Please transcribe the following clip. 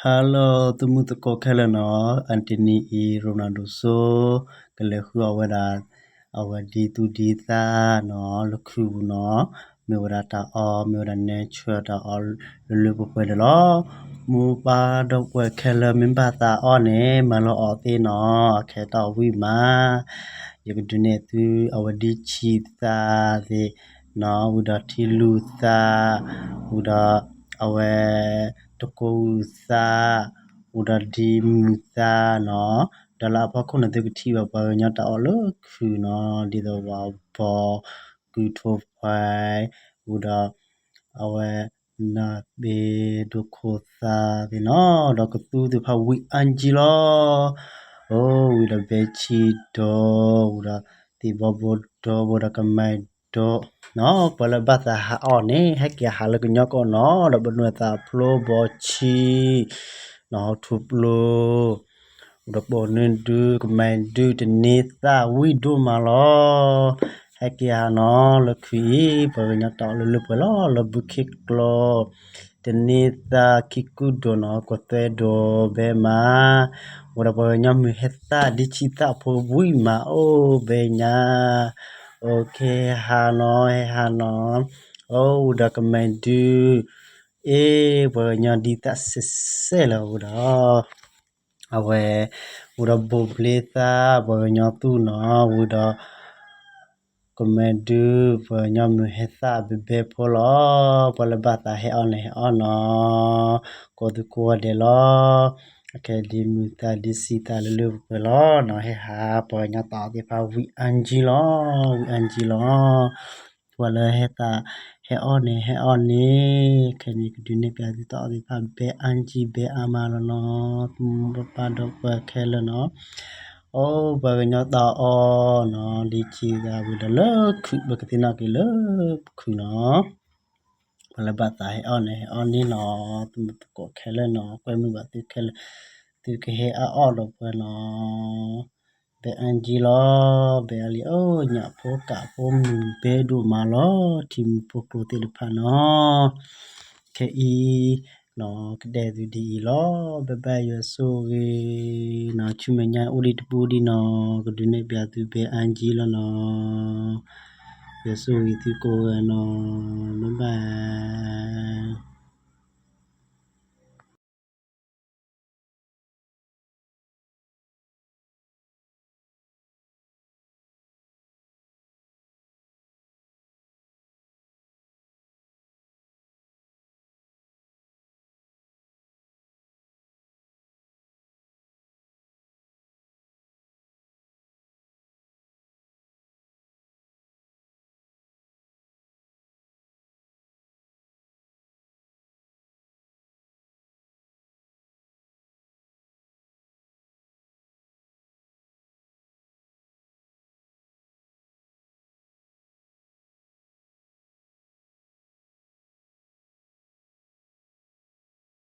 Hello သုမုၢ်သကိးခဲလၢာ်နီၤ, အတနံၤအံၤ ရိနၤဒိၣ်စိ ကလဲၤဃုအီၣ်ဝဲဒၣ် အဝဲဒ်သူၣ်ဒ်သးနီၤ လၢခုၣ်ပူၤနီၤ, မ့ၢ်ဝဲဒၣ်တၢ်အီၣ် မ့ၢ်ဝဲဒၣ် natural တၢ်အီၣ်လၢလၢပှဲၤပှဲၤန့ၣ်လီၤ. မိၢ်ပၢ်ဒီပုၢ်ဝဲၢ်ခဲလၢာ် မ့ၢ်ဘၣ်သးအီၣ်န့ၣ် မၤလီၤအီၣ်သ့နီၤ, အခဲတၢ်ဝံၣ်မး ယကဒုးနဲၣ်သု အဝဲဒ်ဆံးသးသ့ၣ်နီၤ, ဝံၤဒီးထံလူၤသး, ဝံၤဒီးအဝဲ တကိးဝုၢ်သး, ဝံၤဒီးဒ်မုၢ်သးနီၤ, ဒီးလၢအဖီခိၣ်န့ၣ် သုကထံၣ်ဘၣ်ပှၤကညီတၢ်အီၣ်လၢခုၣ်နီၤ, ဒ်သိးဝၤဘီ, ကုၢ်ထိၣ်ဖှဲ, ဝံၤဒီး အဝဲ နၢ်ဘ့ဒိခိၣ်သးသ့ၣ်နီၤ, ဒီးကသူသ့ၣ်တဖၣ်ဝံၣ်အါကံလီၤ. အိၣ် ဝံၤဒီးဘဲဆံဒီး, ဝံၤဒီးသ့ၣ်ဘီဘိဒီး, ဝံၤဒီးကမဲဒီးနီၤ, ပှၤလၢဘၣ်သးဟဲအီၣ်န့ၣ် ဟဲက့ၤဟးလၢကညီကီၢ်နီၤ, ဒီးပနွဲၢ်သးဖျိဘီဆံ နီၤ, ထူပျိ ဝံၤဒီးပိာ်နုဒု ကမဲဒု တန့သးဝံၣ်ဒိၣ်မးလီၤ. ဟဲက့ၤဟးနီၤ လၢခုၣ်အံၤ ပှၤကညီတၢ်အီၣ်လၢလၢပှဲၤပှဲၤလီၤ လၢဘုခ့ကျိ တန့သးခံကုၢ်ဒိၣ်နီၤ ကီၢ်သွဲဒိၣ်ဘဲမး, ဝံၤဒီးပှၤကညီမုၢ်ဟဲသၣ်ဒ်ဆံးသၣ်ဖိဝံၣ်မးအိၣ်ဘဲညါ, အိၣ် ကဟဲဟးနီၤ ဟဲဟးနီၤ, အိၣ် ဝံၤဒီးကမဲဒု အ့ ပှၤကညီဒ်သၣ်စဲးစဲးလၢဝံၤဒီး အဝဲ ဝံၤဒီးဘိၣ်ဘျ့သး ပှၤကညီသူၣ်နီၤ, ဝံၤဒီး ကမဲဒု ပှၤကညီမုၢ်ဟဲသၣ်ဘဲဘဲဖိလီၤ. ပှၤလၢဘၣ်သးဟဲအီၣ်န့ၣ် ဟဲအီၣ်နီၤ, ကိးသူကိးဂၤဒဲးလီၤ. အခဲဒ်မုၢ်သးဒ်ဆံးသးလၢလၢပှဲၤပှဲၤလီၤနီၤ, ဟဲဟးပှၤကညီတၢ်အီၣ်သ့ၣ်တဖၣ်ဝံၣ်အါကံလီၤ, ဝံၣ်အါကံလီၤ. ပှၤလၢဟဲသး ဟဲအီၣ်န့ၣ် ဟဲအီၣ်န့ၣ်, ခဲန့ၣ် ကဒုးနဲၣ်ပၠးသုတၢ်အီၣ်သ့ၣ်တဖၣ် ဘဲအါကံဘဲအါမးလီၤနီၤ, ပၢ်ဒီပုၢ်ဝဲၢ်ခဲလၢာ်နီၤ. အိၣ် ပှၤကညီတၢ်အီၣ်နီၤ, ဒ်ဆံးသးဝံၤဒီးလၢခုၣ် ပကသ့ၣ်နီၣ်က့ၤလၢခုၣ်နီၤ. ပှၤလၢဘၣ်သးဟဲအီၣ်န့ၣ် ဟဲအီၣ်န့ၣ်နီၤ, သုမုၢ်သကိးခဲလၢာ်နီၤ, ကွဲမုာ်ဘၣ်သုခဲလၢာ်, သုကဟဲအါအီၣ်ဒီးပှၤနီၤ. ဘဲအါကံလီၤ, ဘဲအါလံ, အိၣ် ညၣ်ဖိကၣ်ဖိမုၢ်ဘဲဒိၣ်မးလီၤ, ထံမုၢ်ဖိကျိသ့ၣ်တဖၣ်နီၤ. ခဲအံၤ ကဒဲသုဒ်အံၤလီၤ. ဘဲဘၣ် ယွၤဆိၣ်ဂ့ၤနီၤ, ဆူမဲာ်ညါအိၣ်ဒံးတပူၤဒံးနီၤ, ကဒုးနဲၣ်ပၠးသုဘဲအါကံလီၤနီၤ. ယွၤဆိၣ်ဂ့ၤသုကိးဂၤနီၤ, ဘဲဘၣ်.